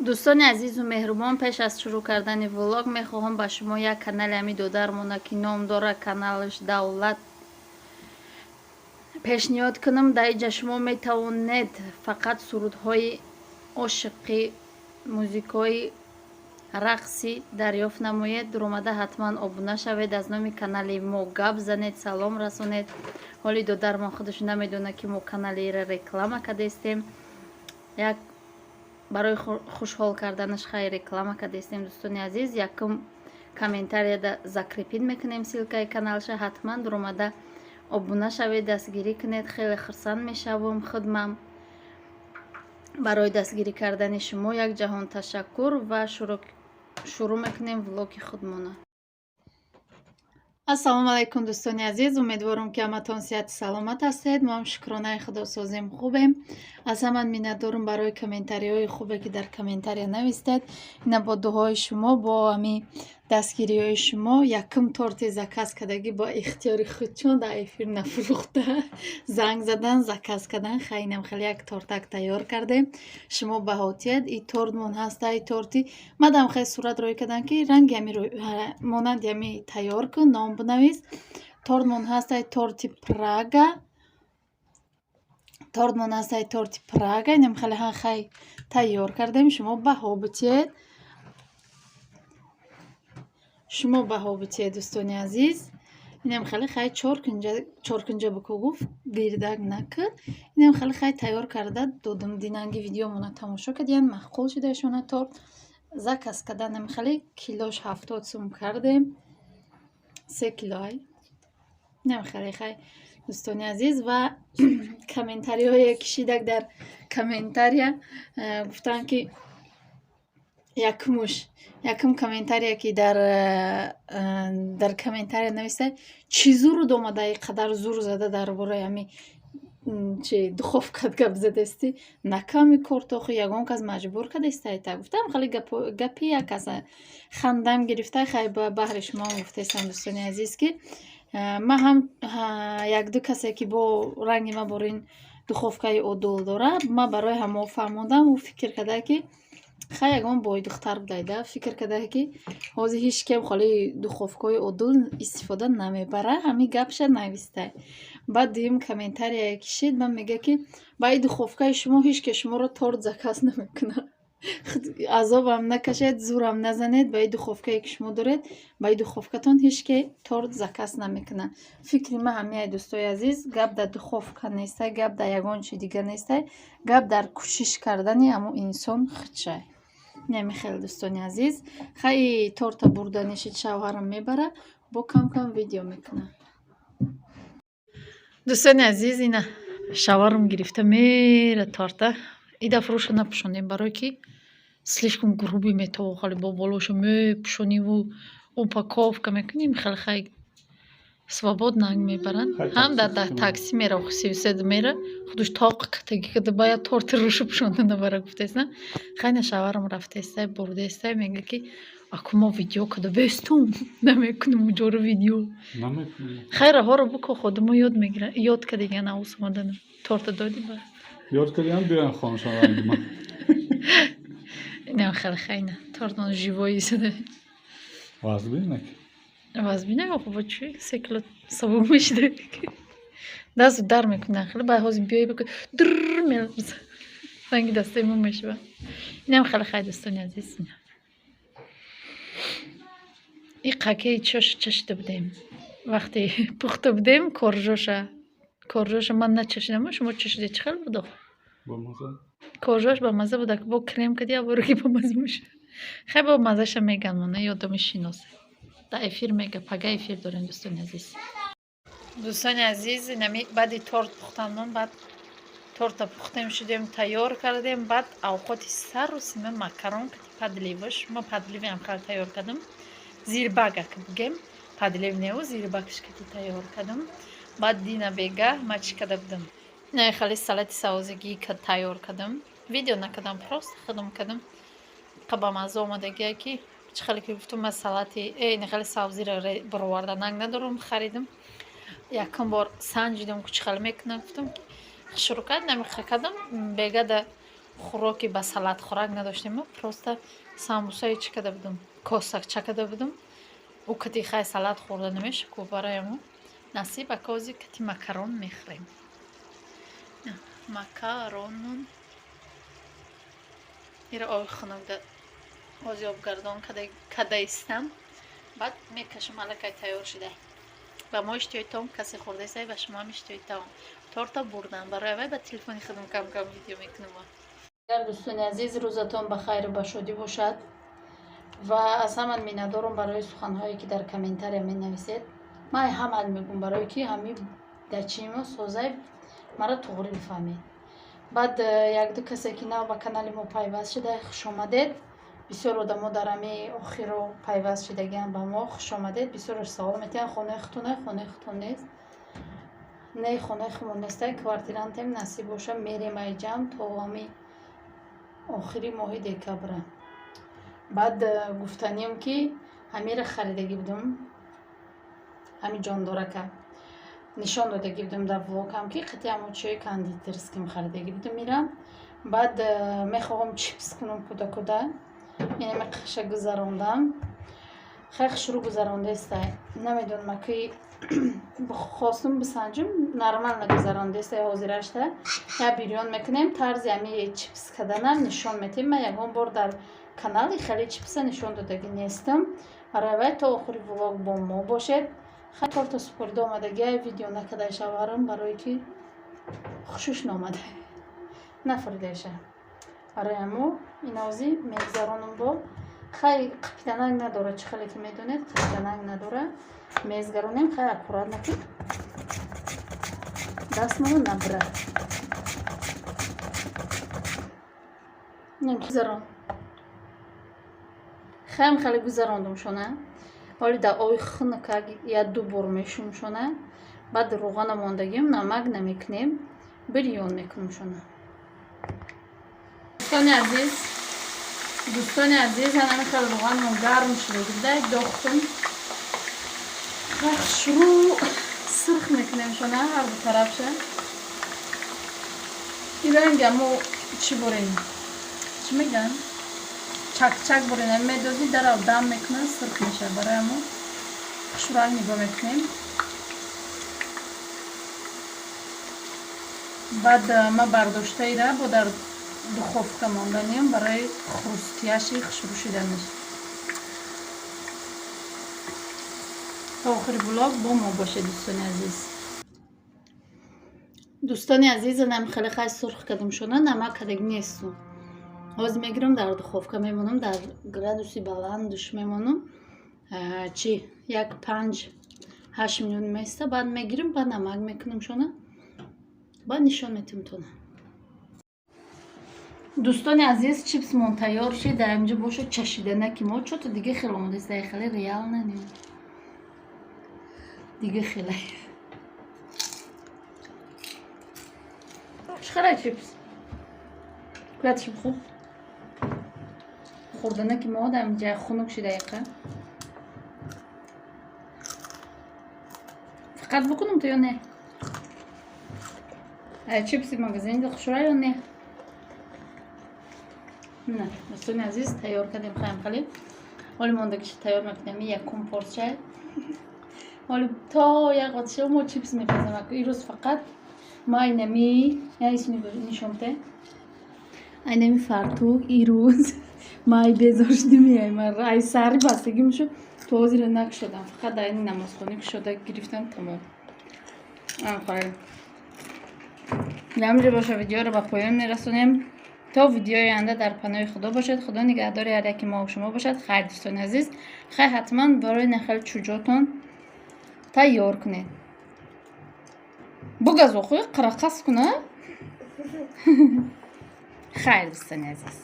Дӯстони азизу меҳрубон, пеш аз шурӯъ кардани влог мехоҳам ба шумо як канали ҳами додармона, ки ном дора каналаш Давлат, пешниҳод кунам. Дар инҷа шумо метавонед фақат сурудҳои ошиқӣ, музикаҳои рақсӣ дарёфт намоед. Дуромада ҳатман обуна шавед, аз номи канали мо гап занед, салом расонед. Ҳоли додармон худаш намедонад, ки мо каналиро реклама кардастем. Як барои хушҳол карданаш хай реклама кардастем. Дӯстони азиз, якум комментарияда закрепить мекунем ссылкаи каналша. Ҳатман дуромада обуна шавед, дастгирӣ кунед. Хеле хурсанд мешавам худмам барои дастгирӣ кардани шумо. Як ҷаҳон ташаккур ва шурӯъ мекунем влоги худмона. Ассалому алайкум, дӯстони азиз! Умедворам, ки ҳаматон сиҳату саломат ҳастед. Мо ҳам, шукронаи Худо, созем, хубем. Аз ҳаман миннатдорум барои комментариҳои хубе, ки дар комментария навистед. Ина бо дуои шумо, бо ҳами дастгириҳои шумо якум торти заказ кардагӣ бо ихтиёри худчон дар эфир нафурӯхта, занг задан, заказ кардан. Хайнам хеле як тортак тайёр кардем. Шумо баҳотият и тортмон ҳаста. И торти мадам хеле сурат рӯй кардам, ки ранги ҳами монанди ҳами тайёр кун, ном бинавис. Тортмон ҳастай торти Прага, тортмон ҳастай торти Прага. Инам хеле хай тайёр кардем. Шумо баҳо битиед, шумо баҳо битиед, дӯстони азиз. Инам хеле хай чоркунҷа, чоркунҷа бику, гуфт, гирдак накун. Инам хеле хай тайёр карда додум. Динанги видеомона тамошо кардиян, маъқул шуда торт заказ карданам. Хеле килош 70 сум кардем, 3 кило ай. Инам хеле хай, дӯстони азиз. Ва комментариҳое кишидак дар комментария гуфтанд, ки якумуш, якум комментария, ки дар комментария нависта: «Чӣ зуруд омада, и қадар зур зада дар бораи ҳами чи духовкат гап задастӣ? Наками кортохи ягон кас маҷбур кардастай?» Та гуфтам, хеле гапи як каса хандам гирифта. Хай, ба баҳри шумоам гуфтаистам, дӯстони азиз, ки ман ҳам якду касе, ки бо ранги ман бор ин духовкаи одол дорад, ман барои ҳамо фаҳмондам. Ӯ фикр карда, ки хай ягон бойдухтар будайда, фикр карда, ки ҳозир ҳеҷ кем холи духовкаҳои одол истифода намебара, ҳамин гапша навистай. Баъд дуюм комментарияе кишид, ман мега, ки ба ин духовкаи шумо ҳеҷ ке шуморо торт заказ намекунад, азобам накашед, зурам назанед. Ба ин духовкае, ки шумо доред, ба ин духовкатон ҳеҷ ке торт заказ намекунад. Фикри ман ҳамияй, дӯстои азиз: гап дар духовка нестай, гап дар ягон чи дига нестай, гап дар кӯшиш кардани ҳамон инсон худшай. Инами хеле, дӯстони азиз. Хай, торта бурданишид, шавҳарам мебара, бо кам кам видео мекунам. Дӯстони азиз, ина шавҳарам гирифта мера торта. И дафъа рӯша напӯшонем, барое ки слишком грубый метова. Хеле бо болоша мепӯшониву упаковка мекунем. Хеле хай свободно мебаранд. Ҳам дар такси мера, 33 мера, худуш тоқ катаги када, бояд торти рӯшу пӯшонда набара, гуфтаиста. Хайна шавҳарам рафтаистай, бурдаистай. Мега, ки аку мо видео када бестум намекунем уҷоро видео. Хай, раҳоро буко, худамо ёд мегира, ёд кадиган аус омадана торта доди ба. Ёд кардиам, биёям хонашон ранги ман. Инам хеле хайна тортон живои сада. Вазбинак. Вазбинак охо, бо чӣ 3 кило сабук мешида, дасту дар мекунад. Хеле баъд ҳозир биёй бикун, др меларза, ранги дастаи мо мешава. Инам хеле хай, дӯстони азиз. И қакаи чош чашида будем, вақте пухта будем коржоша. Коржоша ман начашидам, шумо чашида, чӣ хел буд охо? Коржош ба мазза буда, бо крем кади абораки ба мазза мешавад. Хай, бо маззаша меган, мона ёдоми шиносе дар эфир мега. Пага эфир дорем, дӯстони азиз. Дӯстони азиз, инами баъди торт пухтанмон, баъд торта пухтем, шудем, тайёр кардем. Баъд авқоти сару сима макарон кати подливаш. Ма подливиам хеле тайёр кардам, зирбага ки бугем, подлив неу, зирбакш кати тайёр кардам. Баъд дина бегаҳ ма чӣ карда будам? Ина хеле салати савзигӣ тайёр кардам. Видео накардам, просто худам кардам. Ба мазза омадагия, ки чӣ хеле ки гуфтум, ман салати ина хеле савзиро бароварда нанг надорам, харидам. Якум бор санҷидам, ку чӣ хеле мекунам, гуфтам, ки шурӯъ кард, намиха кардам. Бегада Хӯроки ба салат хӯрак надоштем, просто самбусаи чӣ када будум, косакча када будум. Ӯ кати хай салат хӯрда намеша ку, барои насиб акози кати макарон мехӯрем. Макаронун ира оби хунук ози обгардон кадаистам, баъд мекашам, аллакай тайёр шуда. Ба мо иштиҳои том касе хӯрдаистай, ба шумоам иштиҳои таом. Торта бурдам барои аввай, ба телефони худам кам-кам видео мекунам. Дӯстони азиз, рӯзатон ба хайру ба шодӣ бошад ва аз ҳаман миннатдорам барои суханҳое, ки дар комментария менависед. Ман ҳаман мегӯм, барое ки ҳами дачимо созай маро туғрӣ бифаҳмед. Баъд якду касе, ки нав ба канали мо пайваст шуда, хушомадед. Бисёр одамо дар ҳами охиро пайваст шудагианд ба мо, хушомадед. Бисёраш савол метиҳанд: хонаи худтон, хонаи худтон нест? Не, хонаи худмон нестай, квартирантем. Насиб боша, мерем айҷам то ҳами охири моҳи декабра. Баъд гуфтанием, ки ҳамира харидагӣ будум, ҳами ҷондорака нишон додагӣ будум дар влогам, ки қати ҳамо чиёи кондитерским харидагӣ будум ира. Баъд мехоҳам чипс кунам куда-куда. Инаме қиша гузарондам, хеле хушрӯ гузарондаистай. Намедонам, ки хостум бисанҷум, нормально гузарондаистай. Ҳозирашта як бирён мекунем, тарзи ҳами чипс карданам нишон метиҳем. Ман ягон бор дар канали хеле чипса нишон додагӣ нестам. Барои вай то охири влог бо мо бошед. Хай, торта супорида омадагия, видео накардай шавҳарам, барое ки хушуш наомада, нафаридаша. Барои ҳамо инози мегзаронам. Бо хай қапиданак надора, чӣ хеле ки медонед, қапиданак надора. Мезгаронем, хай, аккуратно, ки дастмона набира. Гузарон, хаям хеле гузарондум шона. Ҳоли дар оби хунукак як ду бор мешум шона. Баъд рӯғана мондагим, намак намекунем, бирён мекунем шона. Дӯстони азиз, дӯстони азиз, ҳанами хел рӯғанмон гарм шуда гирда, дохтум, шурӯъ сирх мекунем шона ҳар ду тарафша. И ранга мо чӣ борем, чӣ мегӯянд, чакчак борем, медозӣ, дарав дам мекунад, сирх мешавад. Барои ҳамо хушранг нигоҳ мекунем. Баъд ма бардоштаира бо дар духовка монданиам барои хрустияши хушрӯ шиданаш. То охири влог бо мо бошед, дӯстони азиз. Дӯстони азиз, анам хеле хай сурх кардам шона, намак кадаги несту. Ҳозир мегирам, дар духовка мемонам, дар градуси баландуш мемонам, чи як 5-8 минут места, баъд мегирам, баъд намак мекунам шона, баъд нишон метиҳам тона. Дӯстони азиз, чипсмон тайёр шид. Дар инҷо бошад чашиданаки мо чото дига хел омадааст, дар хеле реал нанем, дига хеле. Чӣ хеле чипс куятши хуб хӯрданаки мо дар инҷа хунук шида яқа. Фақат бикунам то ё не? Чипси магазини хушра ё не? На, дӯстони азиз, тайёр кардем хаям хали. Ҳоли мондагиша тайёр мекунем, якум порча. Ҳоли то як вақтша мо чипс мепазем. Ирӯз фақат ма айнами нишон те, айнами фартук. Ирӯз ма ай безор шудим, ай сари бастагӣ мешуд, то ҳозира накушодам, фақат дар ини намозхонӣ кушода гирифтам, тамом. Ҳаминҷо боша, видеоро ба поён мерасонем. То видеои оянда дар паноҳи Худо бошед. Худо нигаҳдори ҳар яки мо шумо бошад. Хайр, дӯстони азиз, хайр. Ҳатман барои нахел чуҷотон тайёр кунед. Бугаз охӯи қарақас куна. Хайр, дӯстони азиз.